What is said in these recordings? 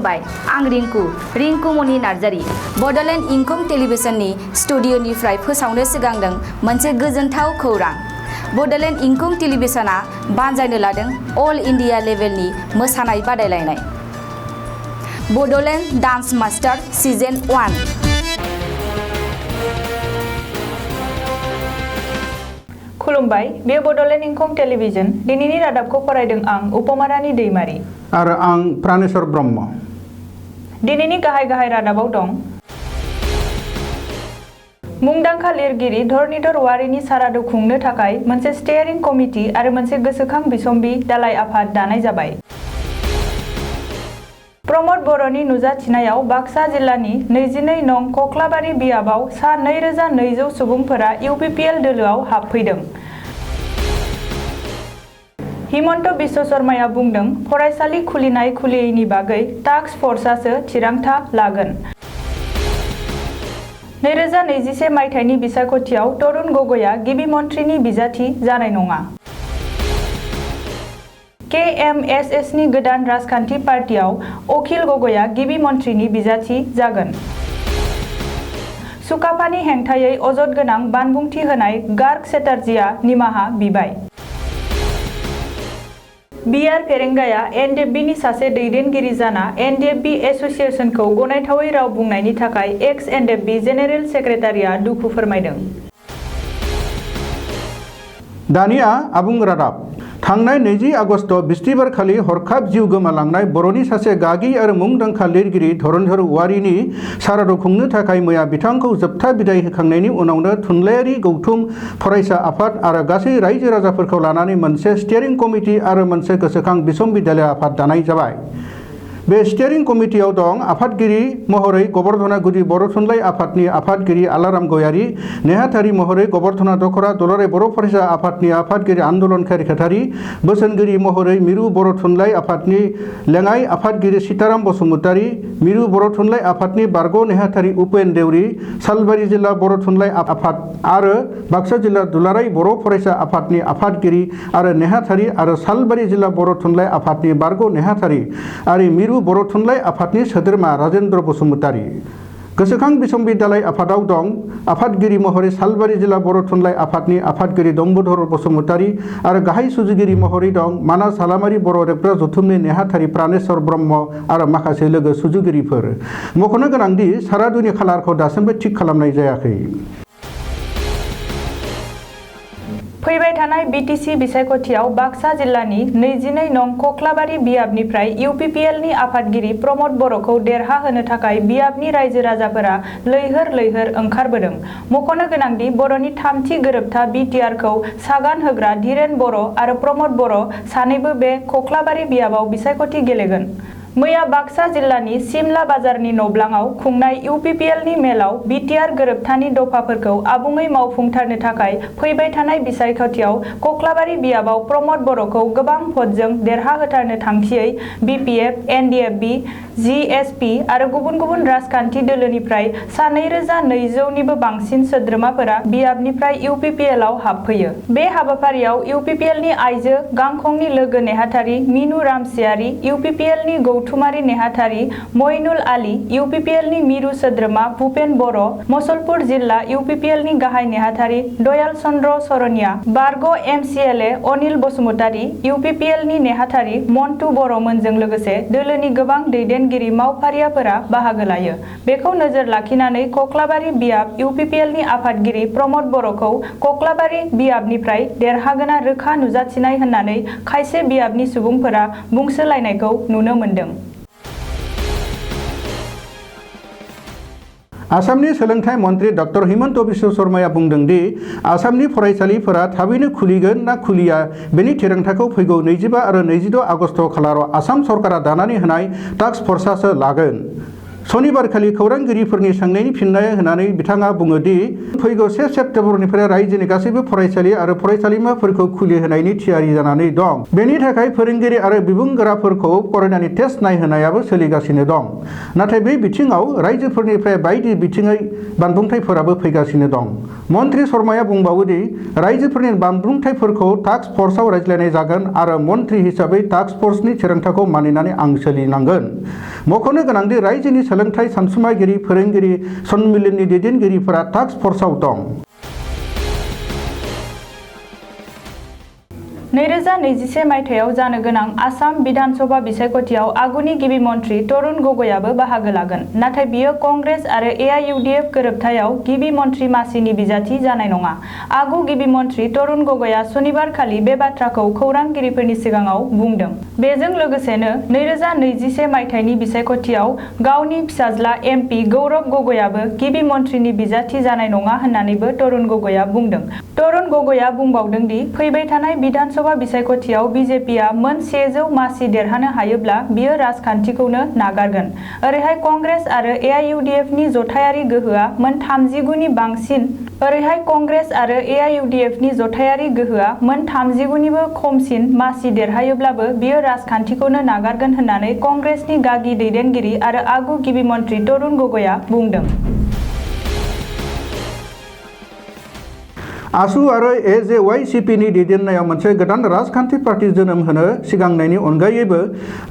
खुलुमबाय आं रिंकु मनि नार्जारी बड'लेण्ड इंखं टेलिभिजननि स्टुडिअनिफ्राय फोसावनो सिगांदों मोनसे गोजोनथाव खौरां। बड'लेण्ड इंखं टेलिभिजना बानजायनो लादों अल इन्डिया लेभेलनि मोसानाय बादायलायनाय बड'लेण्ड डान्स मास्टार सिजन 1। खुलुमबाय बे बड'लेण्ड इंखं टेलिभिजन दिनैनि रादाबखौ फरायदों आं उपमारानि दैमारी आरो आं प्राणेश्वर ब्रह्म। दिनैनि गाहाय रादाबाव दं मुंदांखा लिरगिरि धरनीधर औवारीनि सारादु खुंनो थाखाय मोनसे स्टेयारिं कमिटि आरो मोनसे गोसोखां बिसम्बि दालाइ आफाद दानाय जाबाय। प्रमद बर'नि नुजाथिनायाव बाक्सा जिल्लानि 22 नं कख्लाबारि बियाबाव सा 2200 सुबुंफोरा इउपिपिएल दोलोआव हाबफैदों। हिमन्त बिश्व शर्माया बुंदों फरायसालि खुलिनाय खुलियैनि बागै टास्क फर्सआसो थिरांथा लागोन। 2021 मायथाइनि बिसायख'थियाव तरुण गगैआ गिबि मन्थ्रिनि बिजाथि जानाय नङा। केएमएसएसनि गोदान राजखान्थि पार्टियाव अखिल गगैआ गिबि मन्थ्रिनि बिजाथि जागोन। सुकाफानि हेंथायै अजद गोनां बानबुंथि होनाय गार्ग चेटार्जीआ निमाहा बिबाय। बिआर फेरेंगाया एनडिएफबिनि सासे दैदेनगिरि जाना एनडिएफबि एसोसिएशनखौ गनायथावै राव बुंनायनि थाखाय एक्स एनडिएफबि जेनेरेल सेक्रेटारिया दुखु फोरमायदों। दानिया आबुं रादाब। थांनाय 20 आगस्ट बिस्तिबारखालि हरखाब जिउ गोमालांनाय बर'नि सासे गागि आरो मुंदांखा लिरगिरि धरनीधर औवारीनि सारादु खुंनो थाखाय मैया बिथांखौ जोबथा बिदाय होखांनायनि उनावनो थुनलाइयारि गौथुम फरायसा आफाद आरो गासै रायजो राजाफोरखौ लानानै मोनसे स्टेयारिं कमिटि आरो मोनसे गोसोखां बिसम्बि दालाइ आफाद दानाय जाबाय। बे स्टेयारिं कमिटियाव दं आफादगिरि महरै गबर्धना गुदि बर' थुनलाइ आफादनि आफादगिरि आलाराम गयारी, नेहाथारि महरै गबर्धना दखरा दुलाराय बर' फरायसा आफादनि आफादगिरि आन्दलन खारिखातारि, बोसोनगिरि महरै मिरु बर' थुनलाइ आफादनि लेङाइ आफादगिरि सीताराम बसुमतारी, मिरु बर' थुनलाइ आफादनि बारग' नेहाथारि उपेन देउरि, सालबारि जिल्ला बर' थुनलाइ आफाद आरो बाक्सा जिल्ला दुलाराय बर' फरायसा आफादनि आफादगिरि आरो नेहाथारि आरो सालबारि जिल्ला बर' थुनलाइ आफादनि बारग' नेहाथारि आरो मिरु बर' थुनलाइ आफादनि सोद्रोमा राजेन्द्र बसुमतारी। गोसोखां बिसम्बि दालाइ आफादाव दं आफादगिरि महरै सालबारि जिल्ला बर' थुनलाइ आफादनि आफादगिरि दम्बधर बसुमतारी आरो गाहाय सुजुगिरि महरै दं मानास हालामारि बर' रेबग्रा जथुमनि नेहाथारि प्राणेश्वर ब्रह्म आरो माखासे लोगो सुजुगिरिफोर। मख'नो गोनांदि सारादुनि खालारखौ दासिमबो थिक खालामनाय जायाखै। फैबाय थानाय बिटिसि बिसायख'थियाव बाक्सा जिल्लानि 22 नं कख्लाबारि बियाबनिफ्राय इउपिपिएलनि आफादगिरि प्रमद बर'खौ देरहाहोनो थाखाय बियाबनि रायजो राजाफोरा लैहोर ओंखारबोदों। मख'नो गोनांदि बर'नि थामथि गोरोबथा बिटिआरखौ सागान होग्रा धीरेन बर' आरो प्रमद बर' सानैबो बे कख्लाबारि बियाबाव बिसायख'थि गेलेगोन। मैया बाक्सा जिल्लानि सिमला बाजारनि नब्लाङाव खुंनाय इउपिपिएलनि मेलाव बिटिआर गोरोबथानि दफाफोरखौ आबुङै मावफुंथारनो थाखाय फैबाय थानाय बिसायख'थियाव कख्लाबारि बियाबाव प्रमद बर'खौ गोबां भटजों देरहाहोथारनो थांखियै बिपिएफ, एनडिएफबि, जिएसपि आरो गुबुन राजखान्थि दोलोनिफ्राय सा 2200निबो बांसिन सोद्रोमाफोरा बियाबनिफ्राय इउपिपिएलआव हाबफैयो। बे हाबाफारियाव इउपिपिएलनि आइजो गांखंनि लोगो नेहाथारि मिनु रामसियारि, इउपिपिएलनि गौथुमारि नेहाथारि मइनुल आली, इउपिपिएलनि मिरु सोद्रोमा भुपेन बर', मसलपुर जिल्ला इउपिपिएलनि गाहाय नेहाथारि दयाल चन्द्र सरनिया, बारग' एमसिएलए अनिल बसुमतारी, इउपिपिएलनि नेहाथारि मन्टु बर'मोनजों लोगोसे दोलोनि गोबां दैदेनगिरि मावफारियाफोरा बाहागो लायो। बेखौ नोजोर लाखिनानै कख्लाबारि बियाब इउपिपिएलनि आफादगिरि प्रमद बर'खौ कख्लाबारि बियाबनिफ्राय देरहागोना रोखा नुजाथिनाय होननानै खायसे बियाबनि सुबुंफोरा बुंसोलायनायखौ नुनो मोन्दों। आसामनि सोलोंथाइ मन्त्रि डक्टर हिमन्त बिश्व शर्माया बुंदों दि आसामनि फरायसालिफोरा थाबैनो खुलिगोन ना खुलिया बेनि थिरांथाखौ फैगौ 25 आरो 26 आगस्ट खालाराव आसाम सरकारा दानानै होनाय टास्क फर्सआसो लागोन। सनिबारखालि खौरांगिरिफोरनि सोंनायनि फिननाय होनानै बिथाङा बुङो दि फैगौ 1 सेप्तेम्बरनिफ्राय रायजोनि गासैबो फरायसालि आरो फरायसालिमाफोरखौ खुलिहोनायनि थियारि जानानै दं। बेनि थाखाय फोरोंगिरि आरो बिबुंगोराफोरखौ कर'नानि टेस्ट नायहोनायाबो सोलिगासिनो दं। नाथाय बे बिथिङाव रायजोफोरनिफ्राय बायदि बिथिङै बानबुंथायफोराबो फैगासिनो दं। मन्त्रि शर्माया बुंबावो दि रायजोफोरनि बानबुंथायफोरखौ टास्क फर्सआव रायज्लायनाय जागोन आरो मन्त्रि हिसाबै टास्क फर्सनि थिरांथाखौ मानिनानै आं सोलिनांगोन। मख'नो गोनांदि रायजोनि सोलोंथाइ सानसुमागिरि फोरोंगिरि सन्मिलननि दैदेनगिरिफोरा टास्क फर्सआव दं। 2021 मायथाइयाव जानो गोनां आसाम बिधान सभा बिसायख'थियाव आगुनि गिबि मन्त्रि तरुण गगैआबो बाहागो लागोन। नाथाय बियो कंग्रेस आरो AIUDF गोरोबथायाव गिबि मन्त्रि मासिनि बिजाथि जानाय नङा। आगु गिबि मन्त्रि तरुण गगैआ सनिबारखालि बे बाथ्राखौ खौरांगिरिफोरनि सिगाङाव बुंदों। बेजों लोगोसेनो 2021 मायथाइनि बिसायख'थियाव गावनि फिसाज्ला MP गौरव गगैआबो गिबि मन्त्रिनि बिजाथि जानाय नङा होननानैबो तरुण गगैआ बुंदों। तरुण गगैआ बुंबावदों दि फैबाय थानाय बिधान सभा बिसायख'थियाव BJPआ मोन 100 मासि देरहानो हायोब्ला बियो राजखान्थिखौनो नागारगोन। ओरैहाय कंग्रेस आरो AIUDFनि जथायारि गोहोआ मोन 30 गुनि बांसिन। ओरैहाय कंग्रेस आरो AIUDFनि जथायारि गोहोआ मोन 30 गुनिबो खमसिन मासि देरहायोब्लाबो बियो राजखान्थिखौनो नागारगोन होननानै कंग्रेसनि गागि दैदेनगिरि आरो आगु गिबि मन्त्रि तरुण गगैआ बुंदों। आसु आरो AJYCPनि दैदेननायाव मोनसे गोदान राजखान्थि पार्टी जोनोम होनो सिगांनायनि अनगायैबो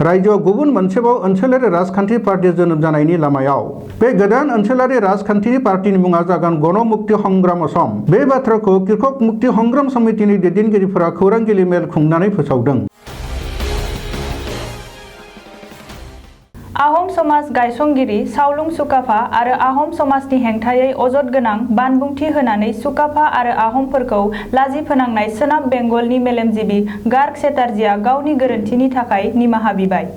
रायजोआव गुबुन मोनसेबाव ओनसोलारि राजखान्थि पार्टी जोनोम जानायनि लामायाव। बे गोदान ओनसोलारि राजखान्थि पार्टीनि मुङा जागोन गण मुक्ति संग्राम असम। बे बाथ्राखौ कृषक मुक्ति संग्राम समितिनि दैदेनगिरिफोरा खौरांगिरि मेल खुंनानै फोसावदों। आहम समाज गायसनगिरि सावलुं सुकाफा आरो आहम समाजनि हेंथायै अजद गोनां बानबुंथि होनानै सुकाफा आरो आहमफोरखौ लाजि फोनांनाय सोनाब बेंगलनि मेलेमजिबि गार्ग चेटार्जीआ गावनि गोरोन्थिनि थाखाय निमाहा बिबाय।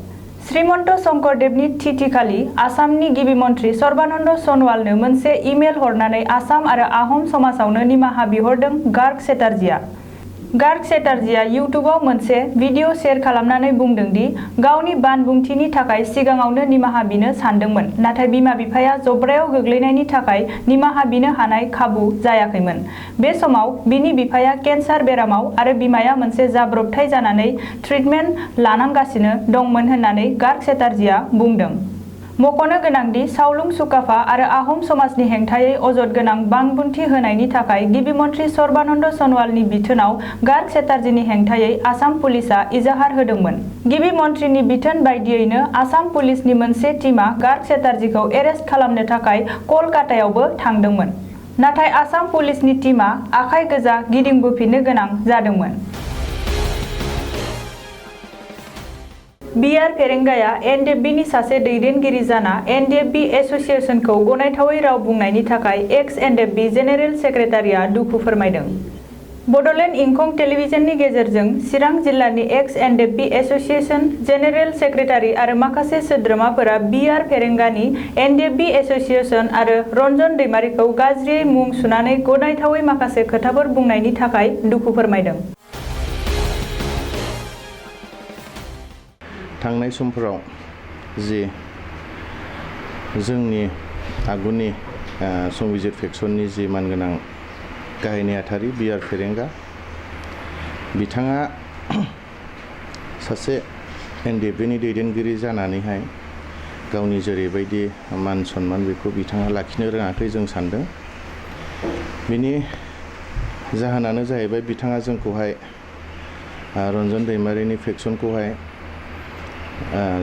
श्रीमन्त शंकरदेवनि तिथिखालि आसामनि गिबि मन्त्रि सर्बानन्द सनवालनो मोनसे इमेल हरनानै आसाम आरो आहम समाजावनो निमाहा बिहरदों गार्ग चेटार्जीआ। गार्ग चेटार्जीआ इउटुबाव मोनसे भिडिअ शेयार खालामनानै बुंदों दि गावनि बानबुंथिनि थाखाय सिगाङावनो निमाहा बिनो सानदोंमोन, नाथाय बिमा-बिफाया जब्रायाव गोग्लैनायनि थाखाय निमाहा बिनो हानाय खाबु जायाखैमोन। बे समाव बिनि बिफाया केन्सार बेरामाव आरो बिमाया मोनसे जाब्रबथाय जानानै ट्रिटमेन्ट लानांगासिनो दंमोन होननानै गार्ग चेटार्जीआ बुंदों। मख'नो गोनांदि सावलुं सुकाफा आरो आहम समाजनि हेंथायै अजद गोनां बानबुंथि होनायनि थाखाय गिबि मन्त्रि सर्बानन्द सनवालनि बिथोनाव गार्ग चेटार्जीनि हेंथायै आसाम पुलिसआ इजाहार होदोंमोन। गिबि मन्त्रिनि बिथोन बायदियैनो आसाम पुलिसनि मोनसे टीमआ गार्ग चेटार्जीखौ एरेस्ट खालामनो थाखाय कलकातायावबो थांदोंमोन। नाथाय आसाम पुलिसनि टीमआ आखाइ गोजा गिदिंबोफिननो गोनां जादोंमोन। बिआर फेरेंगाया एनडिएफबिनि सासे दैदेनगिरि जाना एनडिएफबि एसोसिएशनखौ गनायथावै राव बुंनायनि थाखाय एक्स एनडिएफबि जेनेरेल सेक्रेटारिआ दुखु फोरमायदों। बड'लेण्ड इंखं टेलिभिजननि गेजेरजों चिरां जिल्लानि एक्स एनडिएफबि एसोसिएशन जेनेरेल सेक्रेटारि आरो माखासे सोद्रोमाफोरा बिआर फेरेंगानि एनडिएफबि एसोसिएशन आरो रन्जन दैमारिखौ गाज्रियै मुं सुनानै गनायथावै माखासे खोथाफोर बुंनायनि थाखाय दुखु फोरमायदों। थांनाय समफोराव जि जोंनि आगुनि संबिजिर फेक्सननि जि मानगोनां गाहाय नेहाथारि बिआर फेरेंगा बिथाङा सासे एनडिएफबिनि दैदेनगिरि जानानैहाय गावनि जेरैबायदि मान सन्मान बेखौ बिथाङा लाखिनो रोङाखै जों सान्दों। बिनि जाहोनानो जाहैबाय बिथाङा जोंखौहाय रन्जन दैमारिनि फेक्सनखौहाय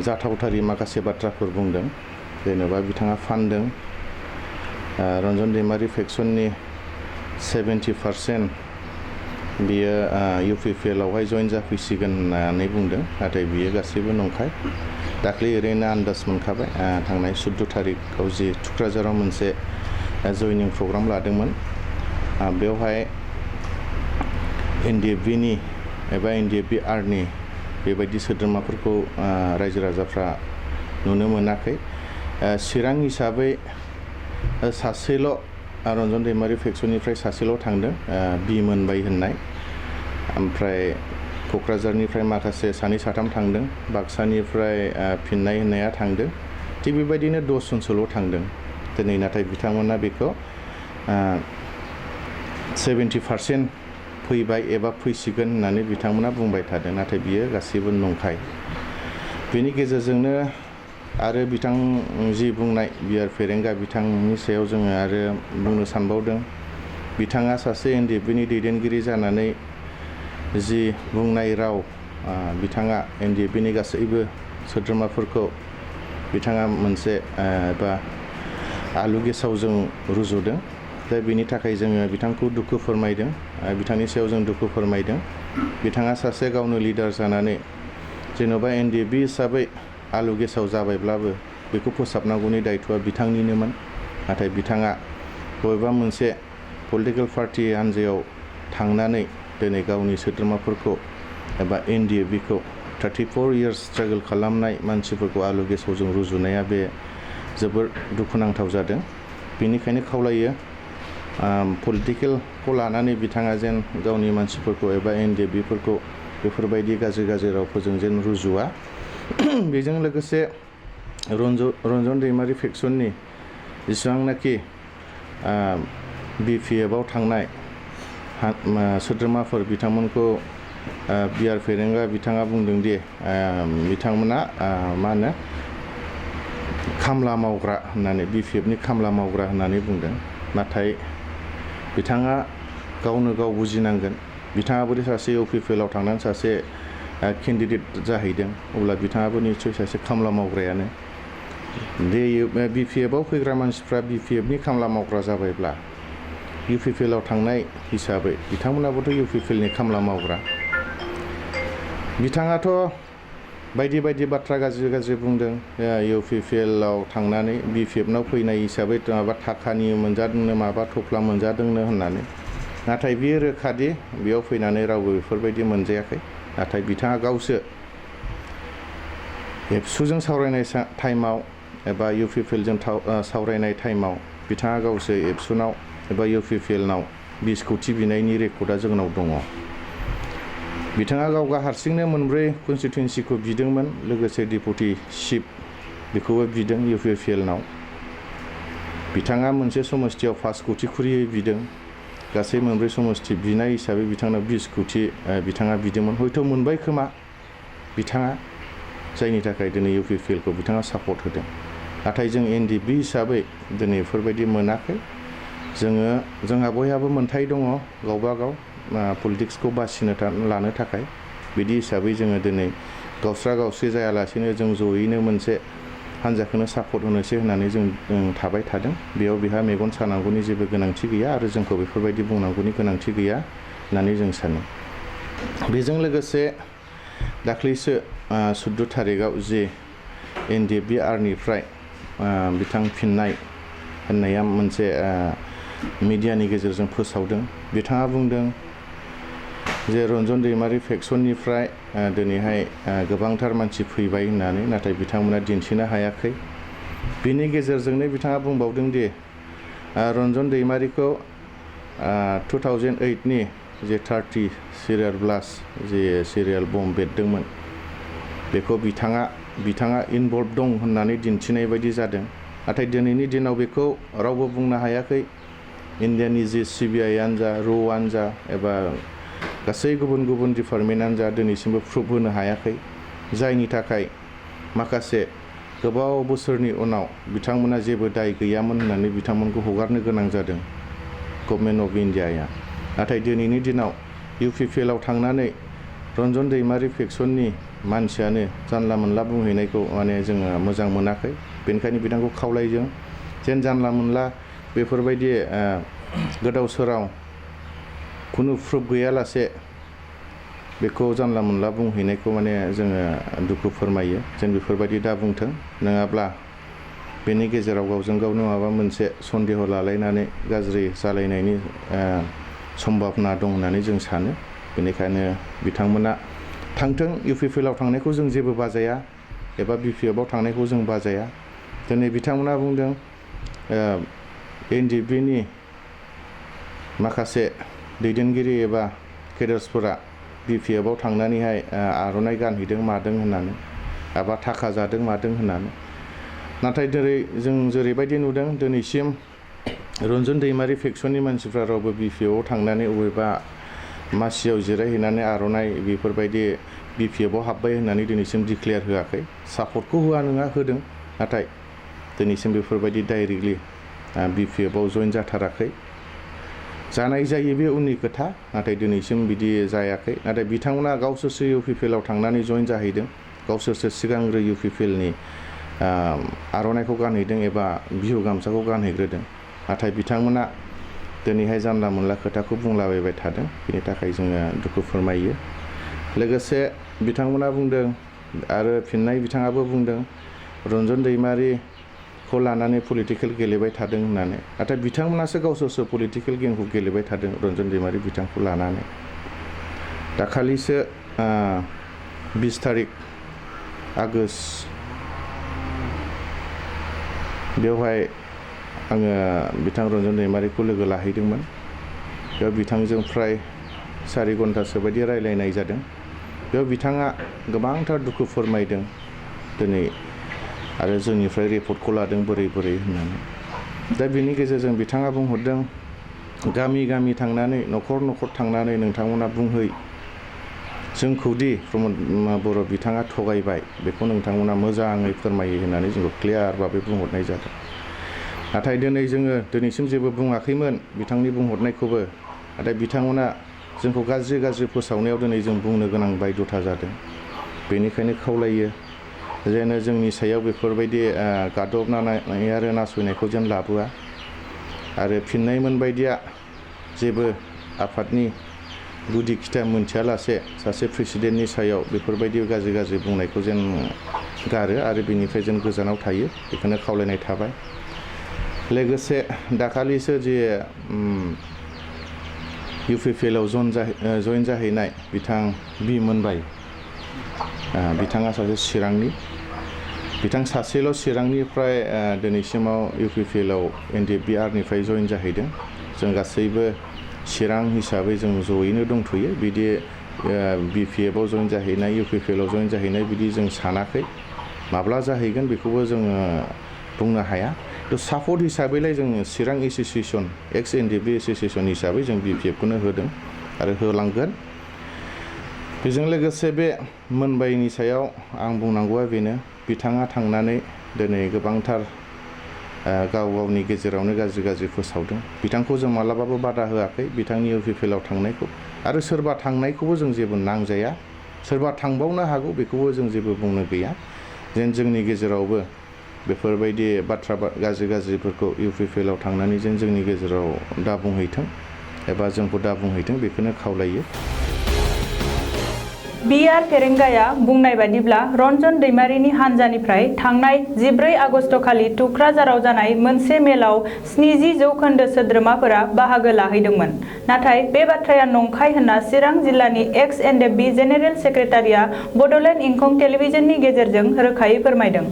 जाथावथारि माखासे बाथ्राफोर बुंदों। जेनेबा बिथाङा फानदों रन्जन दैमारि फेक्सननि 70% बियो UPPL आवहाय जइन जाफैसिगोन होननानै बुंदों, नाथाय बियो गासैबो नंखाय। दाख्लै ओरैनो आन्दाज मोनखाबाय थांनाय 14 तारिखआव जि थुक्राझाराव मोनसे जइनिं प्रग्राम लादोंमोन, बेवहाय एनडिएफबिनि एबा एनडिएफबि आरनि बेबायदि सोद्रोमाफोरखौ रायजो राजाफ्रा नुनो मोनाखै। चिरां हिसाबै सासेल' रन्जन दैमारि फेक्सननिफ्राय सासेल' थांदों, बि मोनबाय होननाय। ओमफ्राय क'क्राझारनिफ्राय माखासे सानै साथाम थांदों, बाक्सानिफ्राय फिननाय होननाया थांदों, थिग बेबायदिनो 10 जनसोल' थांदों दिनै नाथाय बिथांमोना बेखौ 70% फैबाय एबा फैसिगोन होननानै बिथांमोना बुंबाय थादों नाथाय बियो गासैबो नंखाय बेनि गेजेरजोंनो आरो बिथां जि बुंनाय बिआर फेरेंगा बिथांनि सायाव जोङो आरो बुंनो सानबावदों बिथाङा सासे एनडिएफबिनि दैदेनगिरि जानानै जि बुंनाय राव बिथाङा एनडिएफबिनि गासैबो सोद्रोमाफोरखौ बिथाङा मोनसे बा आलु गेसावजों रुजुदों दा बेनि थाखाय जोङो बिथांखौ दुखु फोरमायदों बिथांनि सायाव जों दुखु फोरमायदों बिथाङा सासे गावनो लिडार जानानै जेन'बा एनडिएफबि हिसाबै आलु गेसाव जाबायब्लाबो बेखौ फोसाबनांगौनि दायथ'आ बिथांनिनोमोन नाथाय बिथाङा बबेबा मोनसे पलिटिकेल पार्टि हान्जायाव थांनानै दिनै गावनि सोद्रोमाफोरखौ एबा एनडिएफबिखौ 34 इयार्स स्ट्रागल खालामनाय मानसिफोरखौ आलु गेसावजों रुजुनाया बे जोबोर दुखुनांथाव जादों बेनिखायनो खावलायो पलिटिकेलखौ लानानै बिथाङा जेन गावनि मानसिफोरखौ एबा एनडिएफबिफोरखौ बेफोरबायदि गाज्रि रावफोरजों जेन रुजुआ बेजों लोगोसे रन्जन दैमारि फेक्सननि जेसेबांनाखि बिपिएफआव थांनाय सोद्रोमाफोर बिथांमोनखौ बिआर फेरेंगा बिथाङा बुंदों दि बिथांमोना मा होनो खामला मावग्रा होननानै बिपिएफनि खामला मावग्रा होननानै बुंदों नाथाय बिथाङा गावनो गाव बुजिनांगोन बिथाङाबो सासे इउपिपिएलआव थांनानै सासे केन्डिडेट जाहैदों अब्ला बिथाङाबो निस्सय सासे खामला मावग्रायानो बे बिपिएफआव फैग्रा मानसिफ्रा बिपिएफनि खामला मावग्रा जाबायब्ला इउपिपिएलआव थांनाय हिसाबै बिथांमोनाबोथ' इउपिपिएलनि खामला मावग्रा बिथाङाथ' बायदि बाथ्रा गाज्रि बुंदों इउपिपिएलआव थांनानै बिपिएफनाव फैनाय हिसाबै माबा थाखानि मोनजादोंनो माबा थफ्ला मोनजादोंनो होननानै नाथाय बियो रोखादि बेयाव फैनानै रावबो बेफोरबायदि मोनजायाखै नाथाय बिथाङा गावसो एबसुजों सावरायनाय टाइमाव एबा इउपिपिएलजों सावरायनाय टाइमाव बिथाङा गावसो एबसुनाव एबा इउपिपिएलनाव 20 कोटि बिनायनि रेकर्डआ जोंनाव दङ बिथाङा गावगा हारसिंनो मोनब्रै कनस्टिटुएन्सिखौ बिदोंमोन लोगोसे डेपुटि चिफ बेखौबो बिदों इउपिपिएलनाव बिथाङा मोनसे समस्तियाव 5 कोटि खुरियै बिदों गासै मोनब्रै समस्ति बिनाय हिसाबै बिथांनाव 20 कोटि बिथाङा बिदोंमोन हयथ' मोनबाय खोमा बिथाङा जायनि थाखाय दिनै इउपिपिएलखौ बिथाङा सापर्ट होदों नाथाय जों एनडिएफबि हिसाबै दिनै बेफोरबायदि मोनाखै जोंहा बयहाबो मोन्थाय दङ गावबा गाव पलिटिक्सखौ बासिनो लानो थाखाय बिदि हिसाबै जोङो दिनै गावस्रा जायालासेनो जों जयैनो मोनसे हान्जाखौनो सापर्ट होनोसै होननानै जों थाबाय थादों बेयाव बेहा मेगन सानांगौनि जेबो गोनांथि गैया आरो जोंखौ बेफोरबायदि बुंनांगौनि गोनांथि गैया होननानै जों सानो बेजों लोगोसे दाख्लैसो 14 थारिखआव जे एनडिएफबि आरनिफ्राय बिथां फिननाय होननाया मोनसे मिडियानि गेजेरजों फोसावदों बिथाङा बुंदों जे रन्जन दैमारि फेक्सननिफ्राय दिनैहाय गोबांथार मानसि फैबाय होननानै नाथाय बिथांमोना दिन्थिनो हायाखै बिनि गेजेरजोंनो बिथाङा बुंबावदों दि रन्जन दैमारिखौ 2008 नि जे 30 सिरियाल ब्लास्ट जे सिरियाल बम्ब बेरदोंमोन बेखौ बिथाङा इनभल्भ दं होननानै दिन्थिनाय बायदि जादों नाथाय दिनैनि दिनाव बेखौ रावबो बुंनो हायाखै इन्डियानि जे सिबिआइआनो जा र'आनो जा एबा गासै गुबुन डिपार्टमेन्टआनो जा दिनैसिमबो प्रुफ होनो हायाखै जायनि थाखाय माखासे गोबाव बोसोरनि उनाव बिथांमोना जेबो दाय गैयामोन होननानै बिथांमोनखौ हगारनो गोनां जादों गभर्नमेन्ट अफ इन्डियाया नाथाय दिनैनि दिनाव इउपिपिएलआव थांनानै रन्जन दैमारि फेक्सननि मानसियानो जानला मोनला बुंहैनायखौ माने जोङो मोजां मोनाखै बेनिखायनो बिथांखौ खावलायदों जेन जानला मोनला बेफोरबायदि गोदाव सोराव खुनु प्रुफ गैयालासे बेखौ जानला मोनला बुंहैनायखौ माने जोङो दुखु फोरमायो जेन बेफोरबायदि दा बुंथों नङाब्ला बेनि गेजेराव गावजों गावनो माबा मोनसे सन्देह लालायनानै गाज्रि जालायनायनि सम्भाबना दं होननानै जों सानो बेनिखायनो बिथांमोना थांथों इउपिपिएलआव थांनायखौ जों जेबो बाजाया एबा बिपिएफआव थांनायखौ जों बाजाया दिनै बिथांमोना बुंदों एनडिएफबिनि माखासे दैदेनगिरि एबा केडार्सफोरा बिपिएफआव थांनानैहाय आर'नाइ गानहैदों मादों होननानै एबा थाखा जादों मादों होननानै नाथाय दिनै जों जेरैबायदि नुदों दिनैसिम रन्जन दैमारि फेक्सननि मानसिफ्रा रावबो BPFआव थांनानै अबेबा मासियाव जिरायहैनानै आर'नाइ बेफोरबायदि BPFआव हाबबाय होननानै दिनैसिम डिक्लेयार होआखै। सापर्टखौ होआ नङा होदों, नाथाय दिनैसिम बेफोरबायदि डाइरेक्टलि BPFआव जइन जाथाराखै। जानाय जायो बे उननि खोथा, नाथाय दिनैसिम बिदि जायाखै। नाथाय बिथांमोना गावसोरसो UPPLआव थांनानै जइन जाहैदों, गावसोरसो सिगांग्रो UPPLनि आर'नाइखौ गानहैदों एबा बिहु गामसाखौ गानहैग्रोदों। नाथाय बिथांमोना दिनैहाय जानला मोनला खोथाखौ बुंलाबायबाय थादों, बेनि थाखाय जोङो दुखु फोरमायो। लोगोसे बिथांमोना बुंदों आरो फिननाय बिथाङाबो बुंदों रन्जन दैमारिखौ लानानै पलिटिकेल गेलेबाय थादों होननानै। नाथाय बिथांमोनासो गावसोरसो पलिटिकेल गेमखौ गेलेबाय थादों रन्जन दैमारि बिथांखौ लानानै। दाखालिसो 20 तारिख आगष्ट बेवहाय आङो बिथां रन्जन दैमारिखौ लोगो लाहैदोंमोन। बेयाव बिथांजों फ्राय 4 घन्टासो बायदि रायलायनाय जादों। बेयाव बिथाङा गोबांथार दुखु फोरमायदों दिनै, आरो जोंनिफ्राय रिपर्टखौ लादों बोरै होननानै। दा बिनि गेजेरजों बिथाङा बुंहरदों गामि गामि थांनानै न'खर थांनानै नोंथांमोना बुंहै जोंखौदि प्रमद बर' बिथाङा थगायबाय, बेखौ नोंथांमोना मोजाङै फोरमायो होननानै जोंखौ क्लियार भाबै बुंहरनाय जादों। नाथाय दिनै जोङो दिनैसिम जेबो बुङाखैमोन बिथांनि बुंहरनायखौबो, नाथाय बिथांमोना जोंखौ गाज्रि फोसावनायाव दिनै जों बुंनो गोनां बायध'था जादों। बेनिखायनो खावलायो जेन जोंनि सायाव बेफोरबायदि गादबनानै आरो नासयनायखौ जेन लाबोआ, आरो फिननायमोन बायदिया जेबो आफादनि गुदि खिथा मोनथियालासे सासे प्रेसिडेन्टनि सायाव बेफोरबायदि गाज्रि बुंनायखौ जेन गारो आरो बेनिफ्राय जेन गोजानाव थायो, बेखौनो खावलायनाय थाबाय। लोगोसे दाखालिसो जे UPPLआव जइन जाहैनाय बिथां बि मोनबाय, बिथाङा सासे चिरांनि, बिथां सासेल' चिरांनिफ्राय दिनैसिमाव UPPLआव NDFB-R निफ्राय जइन जाहैदों। जों गासैबो चिरां हिसाबै जों जयैनो दंथ'यो। बिदि BPFआव जइन जाहैनाय UPPLआव जइन जाहैनाय बिदि जों सानाखै। माब्ला जाहैगोन बेखौबो जोङो बुंनो हाया। सापर्ट हिसाबैलाय जोङो चिरां एसोसिएसन एक्स NDFB एसोसिएसन हिसाबै जों BPFखौनो होदों आरो होलांगोन। बेजों लोगोसे बे मोनबायनि सायाव आं बुंनांगौआ बेनो, बिथाङा थांनानै दिनै गोबांथार गावनि गेजेरावनो गाज्रि फोसावदों। बिथांखौ जों मालाबाबो बादा होआखै बिथांनि UPPLआव थांनायखौ, आरो सोरबा थांनायखौबो जों जेबो नांजाया, सोरबा थांबावनो हागौ बेखौबो जों जेबो बुंनो गैया। जेन जोंनि गेजेरावबो बेफोरबायदि बाथ्रा गाज्रिफोरखौ UPPLआव थांनानै जेन जोंनि गेजेराव दा बुंहैथों एबा जोंखौ दा बुंहैथों, बेखौनो खावलायो। BR फेरेंगाया बुंनाय बादिब्ला रन्जन दैमारिनि हान्जानिफ्राय थांनाय 14 आगस्ट खालि टुक्राझाराव जानाय मोनसे मेलाव 70% सोद्रोमाफोरा बाहागो लाहैदोंमोन। नाथाय बे बाथ्राया नंखाय होनना चिरां जिल्लानि एक्स NDFB जेनेरेल सेक्रेटारिया बड'लेण्ड इंखं टेलिभिजननि गेजेरजों रोखायै फोरमायदों।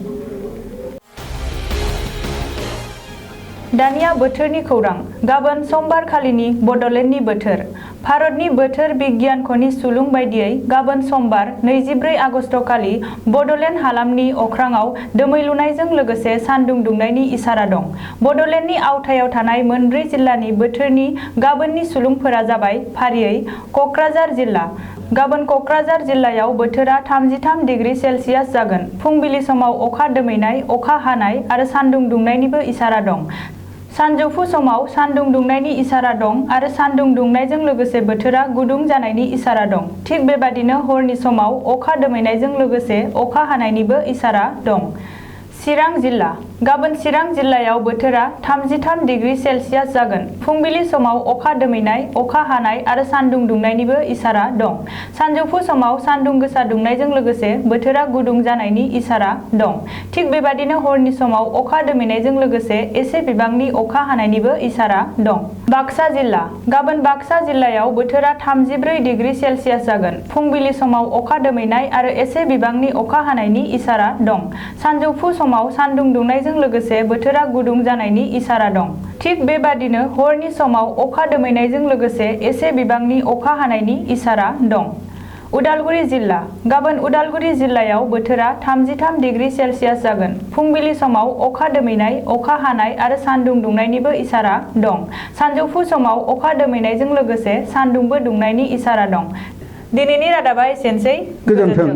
दानिया बोथोरनि खौरां। गाबोन समबार खालिनि बड'लेण्डनि बोथोर। भारतनि बोथोर बिगियानख'नि सुलुं बायदियै गाबोन समबार 24 आगस्ट खालि बड'लेण्ड हालामनि अख्राङाव दोमैलुनायजों लोगोसे सानदुं दुंनायनि इसारा दं। बड'लेण्डनि आवथायाव थानाय मोनब्रै जिल्लानि बोथोरनि गाबोननि सुलुंफोरा जाबाय फारियै क'क्राझार जिल्ला। गाबोन क'क्राझार जिल्लायाव बोथोरा 33 डिग्री सेल्सियास जागोन। फुंबिलि समाव अखा दोमैनाय, अखा हानाय आरो सानदुं दुंनायनिबो इसारा दं। सानजौफु समाव सानदुं दुंनायनि इसारा दं आरो सानदुं दुंनायजों लोगोसे बोथोरा गुदुं जानायनि इसारा दं। थिग बेबादिनो हरनि समाव अखा दोमैनायजों लोगोसे अखा हानायनिबो इसारा दं। चिरां जिल्ला। गाबोन चिरां जिल्लायाव बोथोरा 33 डिग्री सेल्सियास जागोन। फुंबिलि समाव अखा दोमैनाय, अखा हानाय आरो सानदुं दुंनायनिबो इसारा दं। सानजौफु समाव सानदुं गोसा दुंनायजों लोगोसे बोथोरा गुदुं जानायनि इसारा दं। थिग बेबादिनो हरनि समाव अखा दोमैनायजों लोगोसे एसे बिबांनि अखा हानायनिबो इसारा दं। बाक्सा जिल्ला। गाबोन बाक्सा जिल्लायाव बोथोरा 34 डिग्री सेल्सियास जागोन। फुंबिलि समाव अखा दोमैनाय आरो एसे बिबांनि अखा हानायनि इसारा दं। सानजौफु समाव सानदुं दुंनायजों लोगोसे बोथोरा गुदुं जानायनि इसारा दं। थिग बेबादिनो हरनि समाव अखा दोमैनायजों लोगोसे एसे बिबांनि अखा हानायनि इसारा दं। उदालगुरि जिल्ला गाबोन उदालगुरि जिल्लायाव बोथोरा 33 डिग्री सेल्सियास जागोन। फुंबिलि समाव अखा दोमैनाय, अखा हानाय आरो सान्दुं दुंनायनिबो इसारा दं। सानजौफु समाव अखा दोमैनायजों लोगोसे सान्दुंबो दुंनायनि इसारा दं। दिनैनि रादाबा एसेनोसै। गोजोन्थों।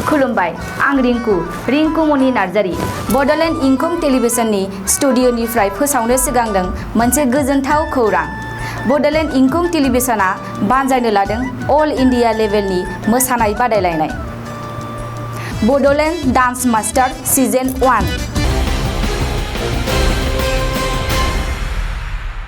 खुलुमबाय, आं रिंकु मनि नार्जारी बड'लेण्ड इंखं टेलिभिजननि स्टुडिअ'निफ्राय फोसावनो सिगांदों मोनसे गोजोनथाव खौरां। बड'लेण्ड इंखं टेलिभिजना बानजायनो लादों अल इन्डिया लेभेलनि मोसानाय बादायलायनाय बड'लेण्ड डान्स मास्टार सिजन 1।